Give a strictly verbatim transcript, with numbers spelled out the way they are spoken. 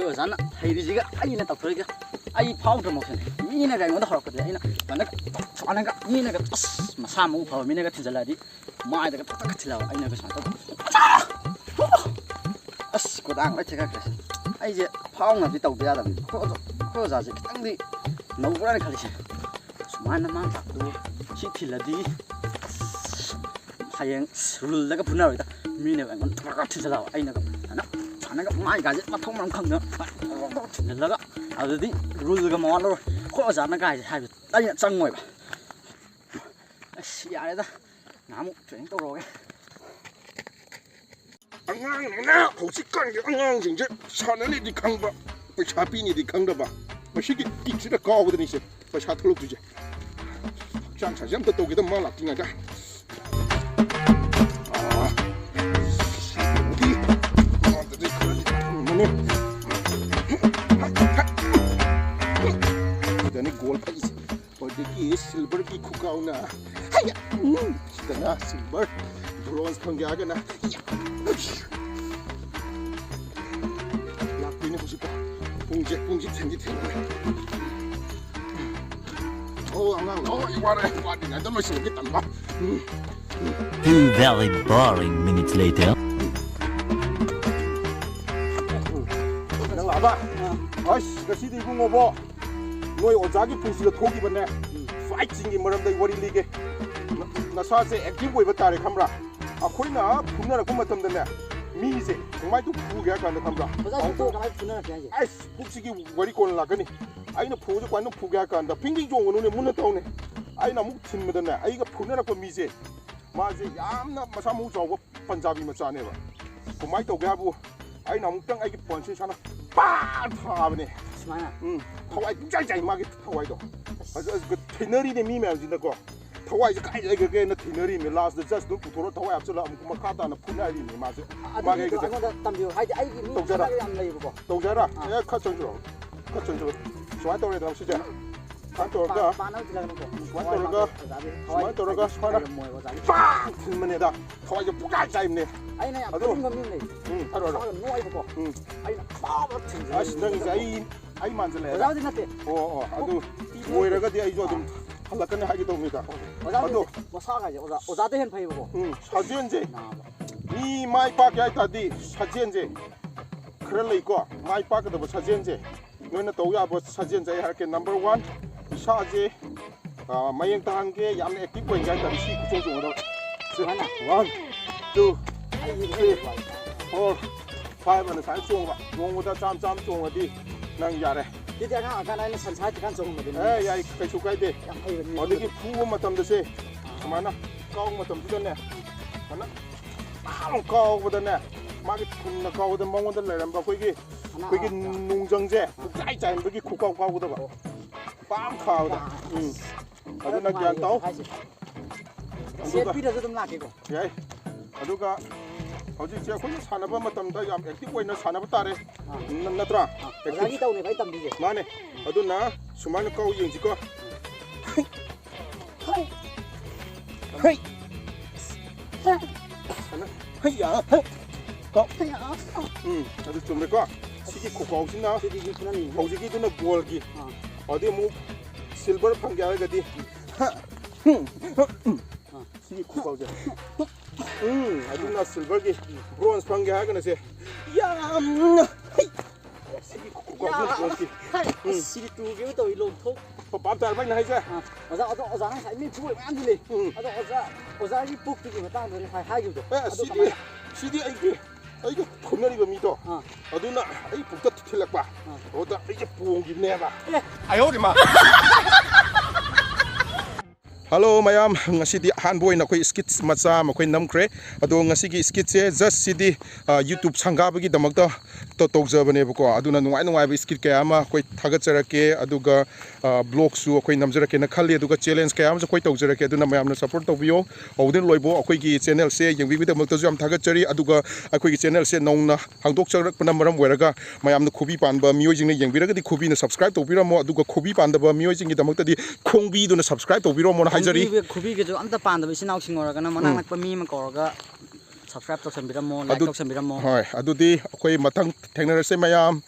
ꯑꯩꯈꯣꯏ ꯑꯣꯖꯥꯅ ꯍꯩꯔꯤꯁꯤꯒ ꯑꯩꯅ ꯇꯧꯊꯣꯔꯛꯏꯒ ꯑꯩ ꯐꯥꯎꯗ꯭ꯔ ꯃꯈꯜꯅꯤ꯫ ꯃꯤꯅꯒ ꯑꯩꯉꯣꯟꯗ ꯍꯧꯔꯛꯄꯗ ꯑꯩꯅ ꯁꯨꯃꯥꯏꯅꯒ ꯁꯨꯃꯥꯏꯅꯒ ꯃꯤꯅꯒ ꯑꯁ ꯃꯁꯥ ꯃꯎ ꯐꯕ ꯃꯤꯅꯒ ꯊꯤꯟꯖꯜꯂꯛꯑꯗꯤ ꯃꯥꯏꯗꯒ ꯇꯛ ꯇꯛ ꯊꯤꯜꯂꯛꯑꯕ ꯑꯩꯅꯒ ꯁꯨꯃꯥꯏꯅ ꯇꯧꯕ꯫ ꯑꯁ ꯈꯨꯗꯥꯡ ꯂꯣꯏ ꯊꯦꯛꯀꯠꯈ꯭ꯔꯦ꯫ ꯑꯩꯁꯦ ꯐꯥꯎꯅꯗꯤ ꯇꯧꯕ ꯌꯥꯗꯕꯅꯤ꯫ ꯑꯩꯈꯣꯏ ꯑꯣꯖꯥ- ꯑꯩꯈꯣꯏ ꯑꯣꯖꯥꯁꯦ ꯈꯤꯇꯪꯗꯤ ꯅꯧꯕ꯭ꯔꯥꯅ ꯈꯜꯂꯤꯁꯦ꯫ ꯁꯨꯃꯥꯏꯅ ꯃꯥꯅ ꯇꯥꯛꯄꯗꯨ ꯁꯤ ꯊꯤꯜꯂꯗꯤ ꯍꯌꯦꯡ ꯔꯨꯜꯗꯒ ꯐꯨꯅꯔꯣꯏꯗ꯫ ꯃꯤꯅ ꯑꯩꯉꯣꯟꯗ ꯇꯛ ꯇꯛ ꯊꯤꯜꯂꯛꯑꯕ ꯑꯩꯅꯒ ꯁꯨꯃꯥꯏꯅ ꯁꯨꯃꯥꯏꯅꯒ ꯃꯥꯏꯒꯥꯁꯦ ꯃꯊꯣꯡ ꯃꯔꯝ ꯈꯪꯗꯅ ꯇꯛ ꯇꯛ ꯊꯤꯜꯍꯜꯂꯒ ꯑꯗꯨꯗꯤ ꯔꯨꯜꯒ ꯃꯋꯥ ꯂꯧꯔꯣꯏ꯫ ꯑꯩꯈꯣꯏ ꯑꯣꯖꯥꯅ ꯀꯥꯏꯁꯦ ꯍꯥꯏꯕ ꯑꯩꯅ ꯆꯪꯉꯣꯏꯕ꯫ ꯑꯁ ꯌꯥꯔꯦꯗ꯫ ꯅꯍꯥꯟꯃꯨꯛ ꯇ꯭ꯔꯦꯅꯤꯡ ꯇꯧꯔꯨꯔꯒꯦ꯫ ꯑꯉꯥꯡꯅꯤꯅ ꯍꯧꯖꯤꯛꯀꯥꯟꯒꯤ ꯑꯉꯥꯡꯁꯤꯡꯁꯦ ꯁꯥꯟꯅꯅꯤꯗꯤ ꯈꯪꯕ, ꯄꯩꯁꯥ ꯄꯤꯅꯤꯗꯤ ꯈꯪꯗꯕ꯫ ꯃꯁꯤꯒꯤ ꯇꯤꯛꯁꯤꯗ ꯀꯥꯎꯕꯗꯅꯤꯁꯦ ꯄꯩꯁꯥ ꯊꯣꯛꯂꯛꯇꯣꯏꯁꯦ꯫ ꯍꯛꯆꯥꯡ ꯁꯥꯖꯦꯜ ꯑꯝꯇ ꯇꯧꯒꯦꯗ ꯃꯥ ꯂꯥꯛꯇ꯭ꯔꯤꯉꯩꯗ꯫ ꯑꯥ, ꯁꯤꯗꯤ ꯃꯥꯗꯗꯤ ꯈꯔꯗꯤ ꯈꯪꯉꯝꯃꯅꯤ꯫ ꯁꯤꯗꯅꯤ ꯒꯣꯜ ꯐꯛꯏꯁꯦ꯫ ꯑꯗꯒꯤ ꯁꯤꯜꯚꯔꯒꯤ ꯈꯨꯀꯥꯎꯅ꯫ ꯍꯩꯌꯥ! ꯎꯝ! ꯁꯤꯗꯅ ꯁꯤꯜꯚꯔ, ꯕ꯭ꯔꯣꯟꯖ ꯈꯪꯒꯦ ꯍꯥꯏꯔꯒꯅ꯫ ꯍꯩꯌꯥ! ꯂꯥꯛꯇꯣꯏꯅꯦ ꯍꯧꯖꯤꯛꯀꯣ꯫ ꯄꯨꯡꯁꯦ, ꯄꯨꯡꯁꯦ ꯊꯦꯡꯗꯤ ꯊꯦꯡꯉꯦ꯫ ꯑꯣ, ꯑꯉꯥꯡ ꯂꯣꯏ ꯋꯥꯔꯦ꯫ ꯋꯥꯗ꯭ꯔꯤꯉꯩꯗ ꯂꯣꯏꯁꯤꯜꯂꯒꯦ ꯇꯟꯕ꯫ ꯎꯝ꯫ Two very boring minutes later. ꯅꯪ ꯂꯥꯛꯑꯕ? ꯑꯁ, ꯉꯁꯤꯗꯤ ꯏꯕꯨꯡꯉꯣꯕꯣ, ꯅꯣꯏ ꯑꯣꯖꯥꯒꯤ ꯄꯨꯟꯁꯤꯗ ꯊꯣꯛꯈꯤꯕꯅꯦ꯫ ꯐꯥꯏꯠꯁꯤꯡꯒꯤ ꯃꯔꯝꯗ ꯑꯩ ꯋꯥꯔꯤ ꯂꯤꯒꯦ꯫ ꯅ-, ꯅꯁꯥꯁꯦ ꯑꯦꯛꯇꯤꯚ ꯑꯣꯏꯕ ꯇꯥꯔꯦ, ꯈꯪꯕ꯭ꯔꯥ? ꯑꯩꯈꯣꯏꯅ ꯐꯨꯅꯔꯛꯄ ꯃꯇꯝꯗꯅꯦ, ꯃꯤꯁꯦ ꯀꯃꯥꯏꯅ ꯐꯨꯒꯦ ꯍꯥꯏ ꯀꯥꯟꯗ, ꯈꯪꯕ꯭ꯔꯥ? ꯑꯣꯖꯥ, ꯁꯤꯕꯨ ꯀꯃꯥꯏꯅ ꯐꯨꯅꯔꯛꯀꯦ ꯍꯥꯏꯁꯦ? ꯑꯁ, ꯄꯨꯛꯁꯤꯒꯤ ꯋꯥꯔꯤ ꯀꯣꯟꯅ ꯂꯥꯛꯀꯅꯤ꯫ ꯑꯩꯅ ꯐꯨꯕꯁꯦ ꯀꯃꯥꯏꯅ ꯐꯨꯒꯦ ꯍꯥꯏ ꯀꯥꯟꯗ, ꯐꯤꯡꯒꯤ ꯆꯣꯡꯒꯅꯨꯅꯦ, ꯃꯨꯟꯅ ꯇꯧꯅꯦ꯫ ꯑꯩꯅ ꯑꯃꯨꯛ ꯊꯤꯟꯕꯗꯅꯦ, ꯑꯩꯒ ꯐꯨꯅꯔꯛꯄ ꯃꯤꯁꯦ, ꯃꯥꯁꯦ ꯌꯥꯝꯅ ꯃꯁꯥ ꯃꯎ ꯆꯥꯎꯕ ꯄꯟꯖꯥꯕꯤ ꯃꯆꯥꯅꯦꯕ꯫ ꯀꯃꯥꯏꯅ ꯇꯧꯒꯦ ꯍꯥꯏꯕꯨ, ꯑꯩꯅ ꯑꯃꯨꯛꯇꯪ ꯑꯩꯒꯤ ꯄꯣꯟꯁꯦ ꯁꯥꯅ ꯄꯥꯛ ꯊꯥꯕꯅꯦ꯫ ꯁꯨꯃꯥꯏꯅ? ꯎꯝ, ꯊꯋꯥꯏ ꯄꯨꯡꯆꯥꯏ ꯆꯥꯏ ꯃꯥꯒꯤ ꯊꯋꯥꯏꯗꯣ꯫ ꯑꯁ꯫ ꯑꯗꯨ, ꯑꯗꯨꯒ ꯊꯦꯡꯅꯔꯤꯅꯦ ꯃꯤ ꯃꯌꯥꯝꯁꯤꯅꯀꯣ꯫ ꯊꯋꯥꯏꯁꯦ ꯀꯥꯏ ꯂꯩꯈ꯭ꯔꯒꯦꯅ ꯊꯦꯡꯅꯔꯤꯅꯦ꯫ ꯂꯥꯁꯇ ꯖꯁꯇꯨ ꯄꯨꯊꯣꯔꯛꯑ ꯊꯋꯥꯏ ꯍꯥꯞꯆꯤꯜꯂꯒ ꯑꯃꯨꯛ ꯃꯈꯥ ꯇꯥꯅ ꯐꯨꯅꯔꯤꯅꯦ ꯃꯥꯁꯦ꯫ ꯑꯗꯨꯒꯤꯗꯣ ꯃꯥꯒꯤ ꯑꯩꯉꯣꯟꯗ ꯇꯝꯕꯤꯌꯨ꯫ ꯍꯥꯏꯗꯤ ꯑꯩꯒꯤ ꯃꯤ ꯇꯧꯖꯔꯥ? ꯈꯪꯅꯕ ꯌꯥꯝ ꯂꯩꯌꯦꯕꯀꯣ꯫ ꯇꯧꯖꯔꯥ? ꯑꯥ꯫ ꯑꯦ, ꯈꯔ ꯆꯪꯁꯤꯜꯂꯛꯑꯣ꯫ ꯈꯔ ꯆꯪꯁꯤꯜꯂꯛꯑꯣ꯫ ꯁꯨꯃꯥꯏꯅ ꯇꯧꯔꯦꯗꯅ ꯁꯤꯁꯦ꯫ ꯁꯨꯃꯥꯏꯅ ꯇꯧꯔꯒ, ꯄꯥ-, ꯄꯥꯅꯕꯗꯤ ꯂꯩꯔꯝꯃꯣꯀꯣ꯫ ꯁꯨꯃꯥꯏꯅ ꯇꯧꯔꯒ, ꯑꯣꯖꯥꯗꯤ ꯁꯨꯃꯥꯏꯅ ꯊꯋꯥꯏ ꯇꯧꯔꯒ ꯅꯨꯡꯉꯥꯏꯇꯦ, ꯁꯨꯃꯥꯏꯅ ꯑꯣꯖꯥꯗꯤ ꯊꯋꯥꯏ ꯄꯥꯡ ꯊꯤꯟꯕꯅꯦꯗ꯫ ꯊꯋꯥꯏꯁꯦ ꯄꯨꯡꯀꯥꯏ ꯆꯥꯏꯕꯅꯦ꯫ ꯑꯩꯅ ꯌꯥꯝ ꯑꯗꯣ, ꯐꯨꯅꯤꯡꯕ ꯃꯤ ꯑꯃ ꯂꯩ꯫ ꯎꯝ, ꯍꯥꯏꯔꯣ, ꯍꯥꯏꯔꯣ꯫ ꯃꯁꯥꯒ ꯅꯣꯏꯕꯀꯣ꯫ ꯎꯝ꯫ ꯑꯩꯅ ꯄꯥꯕ ꯊꯤꯟꯖꯤꯟꯕ ꯑꯁ, ꯅꯪꯒꯤꯁꯦ ꯑꯩ, ꯑꯩ ꯃꯥꯟꯁꯤꯜꯂꯛꯑꯦꯗ꯫ ꯑꯣꯖꯥꯗꯤ ꯅꯠꯇꯦ꯫ ꯑꯣ, ꯑꯣ, ꯑꯗꯨ ꯄꯤꯕ ꯑꯣꯏꯔꯒꯗꯤ ꯑꯩꯁꯨ ꯑꯗꯨꯝ ꯑꯥ꯫ ꯍꯜꯂꯛꯀꯅꯤ ꯍꯥꯏꯒꯦ ꯇꯧꯕꯅꯤꯗ꯫ ꯑꯣꯖꯥꯗꯤ ꯑꯗꯣ ꯅꯠꯇꯦ꯫ ꯃꯁꯥꯒꯁꯦ ꯑꯣꯖꯥ, ꯑꯣꯖꯥꯗ ꯍꯦꯟꯅ ꯐꯩꯕꯀꯣ꯫ ꯎꯝ, ꯁꯥꯖꯦꯜꯁꯦ꯫ ꯅꯥꯕ꯫ ꯃꯤ ꯃꯥꯏ ꯄꯥꯛꯀꯦ ꯍꯥꯏ ꯇꯥꯔꯗꯤ ꯁꯥꯖꯦꯜꯁꯦ ꯈꯔ ꯂꯩꯀꯣ꯫ ꯃꯥꯏ ꯄꯥꯛꯀꯗꯕ ꯁꯥꯖꯦꯜꯁꯦ꯫ ꯅꯣꯏꯅ ꯇꯧ ꯌꯥꯕ ꯁꯥꯖꯦꯜꯁꯦ ꯑꯩ ꯍꯥꯏꯔꯛꯀꯦ꯫ Number one, ꯏꯁꯥꯁꯦ, ꯑ, ꯃꯌꯦꯡ ꯇꯥꯍꯟꯒꯦ, ꯌꯥꯝꯅ active ꯑꯣꯏꯒꯦ ꯍꯥꯏ ꯇꯥꯔꯗꯤ ꯁꯤ ꯈꯨꯆꯣꯡ ꯆꯣꯡꯒꯗꯕ꯫ ꯁꯤ ꯁꯨꯃꯥꯏꯅ? One, two, three, four, five ꯑꯅ ꯁꯨꯃꯥꯏꯅ ꯆꯣꯡꯕ꯫ ꯅꯣꯡꯃꯗ ꯆꯥꯝ ꯆꯥꯝ ꯆꯣꯡꯉꯗꯤ ꯅꯪ ꯌꯥꯔꯦ꯫ ꯁꯤꯗꯤ ꯑꯉꯥꯡ ꯑꯣꯏꯔꯀꯥꯟꯗ ꯑꯩꯅ ꯁꯟꯁꯥ ꯊꯤꯀꯥꯟ ꯆꯣꯡꯉꯝꯕꯗꯨꯅꯤ꯫ ꯑꯦ, ꯌꯥꯏ, ꯀꯩꯁꯨ ꯀꯥꯏꯗꯦ꯫ ꯌꯥꯝ ꯍꯩꯕꯅꯤ꯫ ꯑꯗꯒꯤ ꯐꯨꯕ ꯃꯇꯝꯗꯁꯦ ꯁꯨꯃꯥꯏꯅ ꯀꯥꯎꯕ ꯃꯇꯝꯁꯤꯗꯅꯦ, ꯁꯨꯃꯥꯏꯅ ꯄꯥꯡ ꯀꯥꯎꯕꯗꯅꯦ, ꯃꯥꯒꯤ ꯊꯨꯟꯅ ꯀꯥꯎꯕꯗ ꯃꯉꯣꯟꯗ ꯂꯩꯔꯝꯕ ꯑꯩꯈꯣꯏꯒꯤ, ꯑꯅꯥ-, ꯑꯩꯈꯣꯏꯒꯤ ꯑꯥ, ꯑꯥ꯫ ꯅꯨꯡꯖꯪꯁꯦ ꯄꯨꯡꯆꯥꯏ ꯆꯥꯏꯕꯒꯤ ꯈꯨꯀꯥꯎ ꯀꯥꯎꯒꯗꯕ꯫ ꯑꯣ꯫ ꯄꯥꯡ ꯈꯥꯎꯗ꯫ ꯑꯥ, ꯎꯝ꯫ ꯑꯁ꯫ ꯑꯗꯨꯅ ꯒ꯭ꯌꯥꯟ ꯇꯥꯎ꯫ ꯅꯨꯡꯉꯥꯏꯌꯦ ꯍꯥꯏꯁꯦ꯫ ꯁꯦꯟ ꯑꯗꯨꯒ ꯄꯤꯗ꯭ꯔꯁꯨ ꯑꯗꯨꯝ ꯂꯥꯛꯀꯦꯀꯣ꯫ ꯌꯥꯏ꯫ ꯑꯗꯨꯒ ꯍꯧꯖꯤꯛꯁꯦ ꯑꯩꯈꯣꯏꯅ ꯁꯥꯟꯅꯕ ꯃꯇꯝꯗ ꯌꯥꯝ active ꯑꯣꯏꯅ ꯁꯥꯟꯅꯕ ꯇꯥꯔꯦ꯫ ꯑꯥ꯫ ꯅ-, ꯅꯠꯇ꯭ꯔꯥ? ꯑꯥ, active ꯑꯣꯖꯥꯒꯤ ꯇꯧꯅꯦꯕ ꯑꯩ ꯇꯝꯗꯣꯏꯁꯦ꯫ ꯃꯥꯅꯦ꯫ ꯑꯗꯨꯅ ꯁꯨꯃꯥꯏꯅ ꯀꯥꯎ ꯌꯦꯡꯁꯤꯀꯣ꯫ ꯍꯩ! ꯍꯩ! ꯍꯩꯌꯥ! ꯀꯥꯎ! ꯍꯩꯌꯥ! ꯎꯝ, ꯑꯗꯨ ꯆꯨꯝꯃꯦꯀꯣ꯫ ꯁꯤꯒꯤ ꯈꯨꯀꯥꯎꯁꯤꯅ ꯁꯤꯗꯤ ꯃꯤ ꯐꯨꯅꯅꯤꯡꯕ꯫ ꯍꯧꯖꯤꯛꯀꯤꯗꯨꯅ ꯒꯣꯜꯒꯤ꯫ ꯑꯥ꯫ ꯑꯗꯨꯗꯤ ꯑꯃꯨꯛ silver ꯐꯪꯒꯦ ꯍꯥꯏꯔꯒꯗꯤ, ꯁꯤꯒꯤ ꯈꯨꯀꯥꯎꯁꯦ꯫ ꯎꯝ, ꯑꯗꯨꯅ silverꯒꯤ꯫ Bronze ꯐꯪꯒꯦ ꯍꯥꯏꯔꯒꯅ ꯁꯦ꯫ ꯌꯥꯝꯅ ꯍꯩ! ꯁꯤꯒꯤ ꯈꯨꯀꯥꯎꯁꯦ bronzeꯀꯤ꯫ ꯍꯩ! ꯎꯝ꯫ ꯑꯁ, ꯁꯤꯗꯤ ꯇꯨꯒꯦꯕꯨ ꯇꯧꯏ, ꯂꯣꯡꯊꯣꯛ꯫ ꯄ-, ꯄꯥꯞ ꯇꯥꯔꯕ ꯑꯩꯅ ꯍꯥꯏꯁꯦ? ꯑꯥ, ꯑꯣꯖꯥ, ꯑꯗꯣ ꯑꯣꯖꯥꯅ ꯉꯁꯥꯏ ꯃꯤ ꯐꯨꯕ ꯃꯌꯥꯝꯗꯤ ꯂꯩ꯫ ꯎꯝ꯫ ꯑꯗꯣ ꯑꯣꯖꯥ, ꯑꯣꯖꯥꯒꯤ ꯄꯨꯛꯇꯨꯒꯤ ꯃꯇꯥꯡꯗ ꯉꯁꯥꯏ ꯍꯥꯏꯈꯤꯕꯗꯣ꯫ ꯑꯦ, ꯑꯗꯨ ꯁꯤꯗꯤ, ꯀꯃꯥꯏꯅ? ꯁꯤꯗꯤ ꯑꯩꯒꯤ, ꯑꯩꯒ ꯐꯨꯅꯔꯤꯕ ꯃꯤꯗꯣ, ꯑꯥ꯫ ꯑꯗꯨꯅ ꯑꯩ ꯄꯨꯛꯇ ꯊꯤꯜꯂꯛꯄ꯫ ꯑꯥ꯫ ꯑꯗꯨꯗ ꯑꯩꯁꯦ ꯄꯣꯡꯈꯤꯕꯅꯦꯕ꯫ ꯑꯦ꯫ ꯑꯌꯣ ꯃꯥ! ꯍꯜꯂꯣ ꯃꯌꯥꯝ, ꯉꯁꯤꯗꯤ ꯑꯍꯥꯟꯕ ꯑꯣꯏꯅ ꯑꯩꯈꯣꯏ skit ꯃꯆꯥ ꯑꯃ ꯑꯩꯈꯣꯏ ꯅꯝꯈ꯭ꯔꯦ꯫ ꯑꯗꯣ ꯉꯁꯤꯒꯤ skitꯁꯦ just ꯁꯤꯗꯤ, ꯑ, YouTube ꯁꯪꯒꯥꯕꯒꯤꯗꯃꯛꯇ ꯇꯧ-, ꯇꯧꯖꯕꯅꯦꯕꯀꯣ꯫ ꯑꯗꯨꯅ ꯅꯨꯡꯉꯥꯏ ꯅꯨꯡꯉꯥꯏꯕ skit ꯀꯌꯥ ꯑꯃ ꯑꯩꯈꯣꯏ ꯊꯥꯒꯠꯆꯔꯛꯀꯦ, ꯑꯗꯨꯒ, ꯑ, vlogꯁꯨ ꯑꯩꯈꯣꯏ ꯅꯝꯖꯔꯛꯀꯦꯅ ꯈꯜꯂꯤ, ꯑꯗꯨꯒ challenge ꯀꯌꯥ ꯑꯃꯁꯨ ꯑꯩꯈꯣꯏ ꯇꯧꯖꯔꯛꯀꯦ꯫ ꯑꯗꯨꯅ ꯃꯌꯥꯝꯅ support ꯇꯧꯕꯤꯌꯣ꯫ ꯍꯧꯗꯨꯅ ꯂꯣꯏꯕꯧ ꯑꯩꯈꯣꯏꯒꯤ channelꯁꯦ ꯌꯦꯡꯕꯤꯕꯒꯤꯗꯃꯛꯇꯁꯨ ꯌꯥꯝ ꯊꯥꯒꯠꯆꯔꯤ, ꯑꯗꯨꯒ ꯑꯩꯈꯣꯏꯒꯤ channelꯁꯦ ꯅꯧꯅ ꯍꯥꯡꯗꯣꯛꯆꯔꯛꯄꯅ ꯃꯔꯝ ꯑꯣꯏꯔꯒ ꯃꯌꯥꯝꯅ ꯈꯨꯕꯤ ꯄꯥꯟꯕ ꯃꯤꯑꯣꯏꯁꯤꯡꯅ ꯌꯦꯡꯕꯤꯔꯒꯗꯤ ꯈꯨꯕꯤꯅ subscribe ꯇꯧꯕꯤꯔꯝꯃꯣ, ꯑꯗꯨꯒ ꯈꯨꯕꯤ ꯄꯥꯟꯗꯕ ꯃꯤꯑꯣꯏꯁꯤꯡꯒꯤꯗꯃꯛꯇꯗꯤ ꯈꯣꯡꯕꯤꯗꯨꯅ subscribe ꯇꯧꯕꯤꯔꯝꯃꯣꯅ ꯍꯥꯏꯖꯔꯤ꯫ ꯈꯣꯡꯕꯤ-, ꯈꯨꯕꯤꯒꯁꯨ ꯑꯝꯇ ꯄꯥꯟꯗꯕ ꯏꯆꯤꯟ ꯏꯅꯥꯎꯁꯤꯡ ꯑꯣꯏꯔꯒꯅ ꯃꯅꯥꯛ ꯎꯝ꯫ ꯅꯛꯄ ꯃꯤ ꯑꯃ ꯀꯧꯔꯒ subscribe ꯇꯧꯁꯟꯕꯤꯔꯝꯃꯣ, like ꯑꯗꯨ-, ꯇꯧꯁꯟꯕꯤꯔꯝꯃꯣ꯫ ꯍꯣꯏ, ꯑꯗꯨꯗꯤ ꯑꯩꯈꯣꯏ ꯃꯊꯪ ꯊꯦꯡꯅꯔꯁꯦ ꯃꯌꯥꯝ꯫